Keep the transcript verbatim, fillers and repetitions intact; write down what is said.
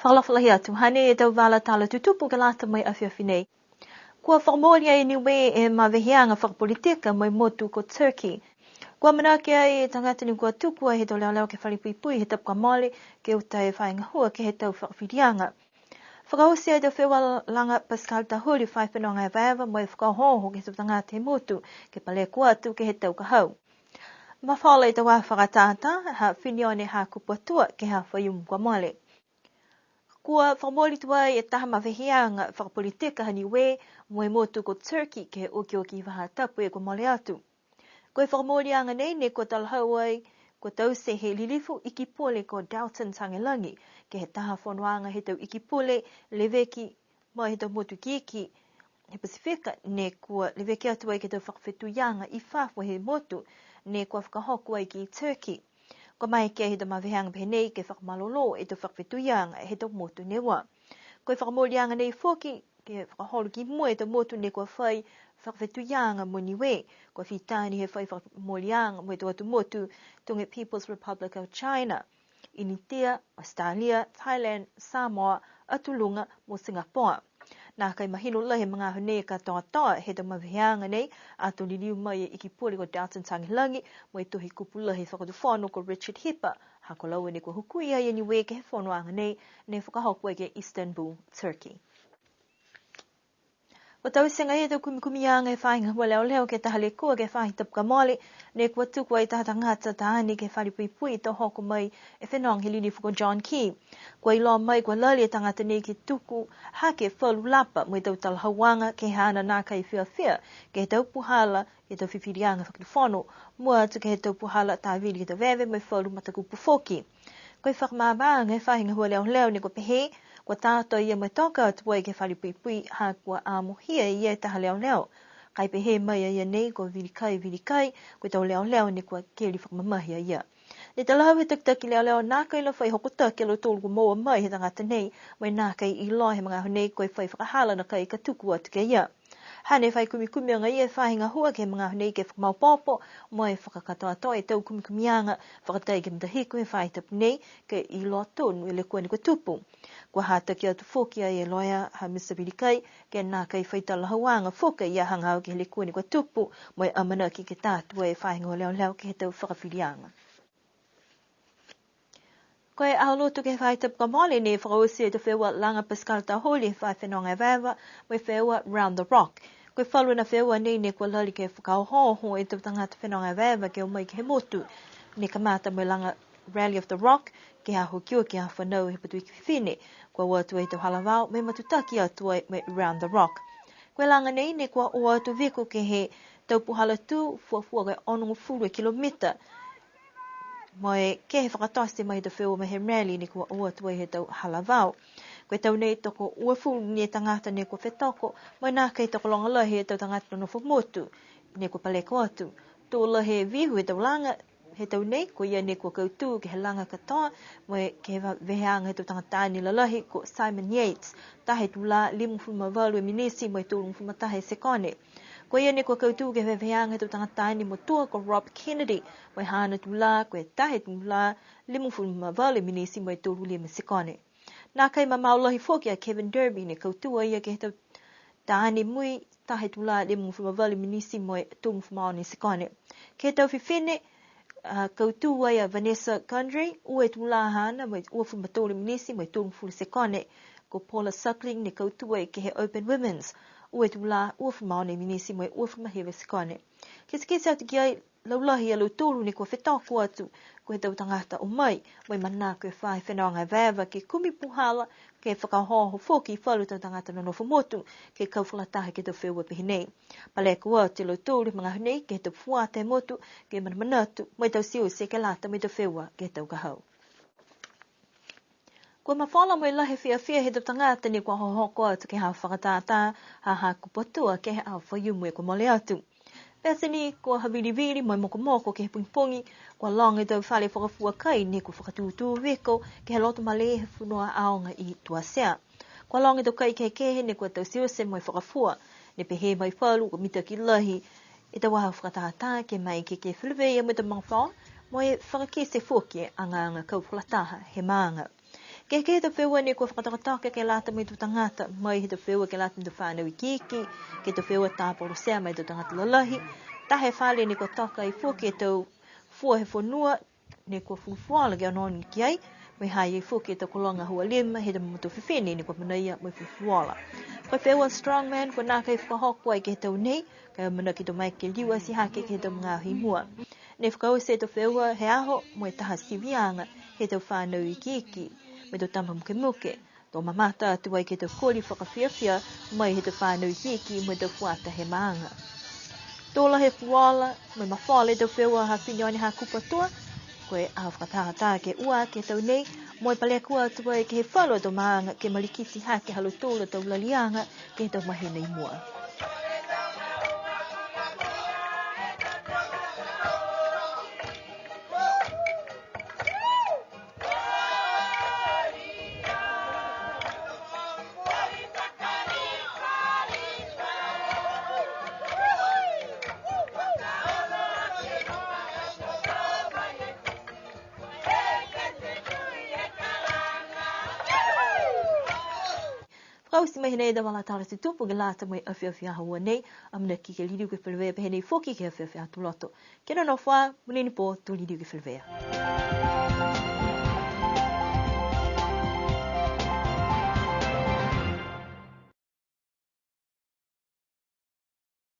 Fakaalofa lahi atu, hanei e tau vala tala tutupu ke lata mo e afiafi nei. Kua fakamooli ai e Niue e maveheaga fakapolitika mo e motu ko Turkey. Kua amanaki ai e tagata ne kua tuku ai he tau leoleo ke he fale puipui he tapu kua mole, ke uta e faahi gahua ke he tau fakafiliaga. Fakaoti ai e tau feua laga Pascal Taholi, fai fenoga evaeva mo e fakaohooho ke he tau tagata he motu, ke paleko atu ke he tau ka hau. Mafola e tau aho fakatātā ha Finione Hakupu Atua ke he aho Faiumu kua mole. Kua fakamooli tuai e taha maveheaga fakapolitika ha Niue mo e motu ko Turkey ke he okioki vahā tapu kua mole atu. Ko e fakamooliaga nei ne kua talahau ai, kua taute he lilifu Ikipule ko Dalton Tagelagi, ke he taha fonoaga he tau Ikipule leveki mai he tau motu ikiiki he Pasifika, ne kua leveki atu ai ke he tau fakafetuiaga i fafo he motu, ne kua fakahoko ai ki Turkey. Kua maeke he tau maveheaga pehē nei ke fakamalolō e tau fakafetuiaga he tau motu ne ua. Ko e fakamooliaga nei foki, ke fakaholo ki mua e tau motu ne kua fai fakafetuiaga mo Niue. Kua fita ni he fai fakamooliaga mo e tau atu motu, tuga e People's Republic of China, Initia, Australia, Thailand, Samoa, Atu Luga mo Singapore. Nākai mahino lahi he magaaho nei e katoatoa he tau maveheaga nei, ato liliu mai e Ikipule ko Dalton Tagelagi, mo e Tohi Kupu Lahi Fakatufono ko Richard Hipa, ha ko laua ne kua hukui ai a Niue ke he fonoaga nei, ne fakahoko ai ke Istanbul, Turkey. Kua taute agaia e tau kumikumiaga he faahi gahua leoleo ke he taha lekua ke he faahi tapu kua mole, ne kua tuku ai e taha tagata taane ke he fale puipui to hoko mai e fenoga he lilifu ko John Key. Kua iloa mai kua lali e tagata nei ke tuku hake e falu lapa mo e tau talahauaga ke he haana nākai fiafia ke he tau puhala ke he tau fifiliaga fakatufono, mua atu ke he tau puhala tāvili ke he tau veve mo e falu matakupu foki. Ko e fakamaamaaga he faahi gahua leoleo ne kua pehē, kua tā atu a ia mo e toka atu ai ke he fale puipui ha kua amohia e ia e taha leoleo. Ka e pehē mai a ia nei kua vilikai, vilikai, ko e tau leoleo ne kua keli fakamamahi a ia. Ne talahau he takitaki leoleo nākai la fai hokotaki a lautolu kua moua mai he tagata nei, mo e nākai iloa he magaaho nei ko e fai fakahala nākai ka tuku atu ki a ia. Hane fai kumikumi agaia e faahi gahua ke he magaaho nei ke fakamaopoopo mo e fakakatoatoa e tau kumikumiaga, fakatai ke he matahiku he faahi tapu nei, ke iloa tonu e lekua ne kua tupu. Kua hataki atu foki ai e loea ha Misa Vilikai, ke nākai fai talahauaga foki a ia hagaao ke he lekua ne kua tupu, mo e amanaki ke tā atu e faahi gahua leoleo ke he tau fakafiliaga. Ko e Aho Lotu ke he faahi tapu kua mole ne fakaoti e tau feua laga Pascal Taholi he fai fenoga evaeva, mo e feua Round the Rock. Ko e falu a feua nei ne kua lali ke fakaohooho e tau tagata fenoga evaeva ke o mai ke he motu. Ne kamata mo e laga Rally of the Rock, ke he aho okioki, ke he aho fanau he Patuiki Fifine, kua o atu e tau halavao, mo e matutaki atu ai mo e Round the Rock. Ko e laga nei ne kua o atu viko ke he tau puhala tū, fuafua ko e onogofulu e kilomita. Mo e ke he fakatote mai he tau feua mai he rally ne kua o atu ai he tau halavao. Ko e tau nei tokouafulu ni e tagata ne kua fetoko, mo e nākai tokologa lahi e tau tagata nonofo motu ne kua paleko atu. Tō lahi e vihu he tau laga he tau nei, ko ia ne kua kautū ke he laga katoa, mo e ke he va-, veheaga he tau tagata taane lalahi ko Simon Yates, taha e tulā limagofulu ma valu e minisi mo e tolugofulu ma taha e sekone. Ko ia ne kua kautū ke he veveheaga he tau tagata taane motua ko Rob Kennedy, mo e haana tulā, ko e taha e tulā limagofulu ma valu e minisi mo e tolu lima e sekone. Nākai mamao lahi foki a Kevin Derby ne kautū a ia ke he tau taane mui, taha e tulā limagofulu ma valu e minisi mo e tolugofulu ma ono e sekone. Ke he tau fifine, a, kautū ai a Vanessa Gundry, ua e tulā haana, mo e uafulu ma tolu e minisi mo e tolugofulu e sekone. Ko Paula Suckling ne kautū ai ke he Open Women's, ua e tulā uafulu ma ono e minisi mo e uafulu ma hiva e sekone. Kitekite atu ki ai, laulahi a lautolu ne kua fetoko atu, ko e tau tagata o mai, mo e manako e faahi fenoga evaeva ke kumi puhala, ke fakaohooho foki e falu tau tagata nonofo motu, ke kau fakalataha ke he tau feua pehē nei. Paleko atu e lautolu he magaaho nei ke he tau fuata he motu, ke manamanatu, mo e tauteute ke lata mo e tau feua ke he tau ka hau. Kua mafola mo e lahi e fiafia he tau tagata ne kua hohoko atu ke he aho fakatātā ha Hakupu Atua ke he aho Faiumu kua mole atu. Pete ni kua havilivili mo e mokomoko ke he pogipogi, kua loga e tau fale fakafua kai ne kua fakatūtū viko ke he loto malē he fonua aoga i Tuatea. Kua loga e tau kai kehekehe ne kua tauteute mo e fakafua, ne pehē mai falu kua mitaki lahi e tau aho fakatātā ke maeke ke feleveia mo e tau magafaoa, mo e fakakite foki e agaaga kau fakalataha he maaga. Ke he tau feua ne kua fakatokatoka ke lata mo e tau tagata, mai he tau feua ke lata mo e tau fanau ikiiki, ke he tau feua tapolosea mo e tau tagata lalahi, taha e fale ne kua toka ai foki e tau fua he fonua, ne kua fulufuluola ke onoono ki ai, mo e ha i ai foki e tau koloa gahua lima, he tau matua fifine ne kua manaia mo e fulufuluola. Ko e feua Strongman, kua nākai fakahoko ai ke he tau nei, ka e amanaki to mai ke liu ati hake ke he tau magaaho i mua. Ne fakaoti e tau feua he aho, mo e taha siviaga, he tau fanau ikiiki, mo e tau tama mukemuke. To mamata atu ai ke he tau koli fakafiafia, mai he tau fanau ikiiki, mo e tau fuata he maaga. To lahi e fulufuluola, mo e mafola e tau feua ha Fineone Hakupu Atua, ko e aho fakatahataha ke ua ke he tau nei, mo e paleko atu ai ke he falu a tau maaga, ke malikiti hake ha lautolu a tau laliaga, ke he tau mahina i mua. Fakaoti mai hinei e tau vala tala tutupu ke lata mo e afiafi Aho Ua nei, amanaki ke liliu ke feleveia pehē nei foki ke he afiafi Aho Tuloto. Kia nonofo ā, monuina e pō, to liliu ke feleveia.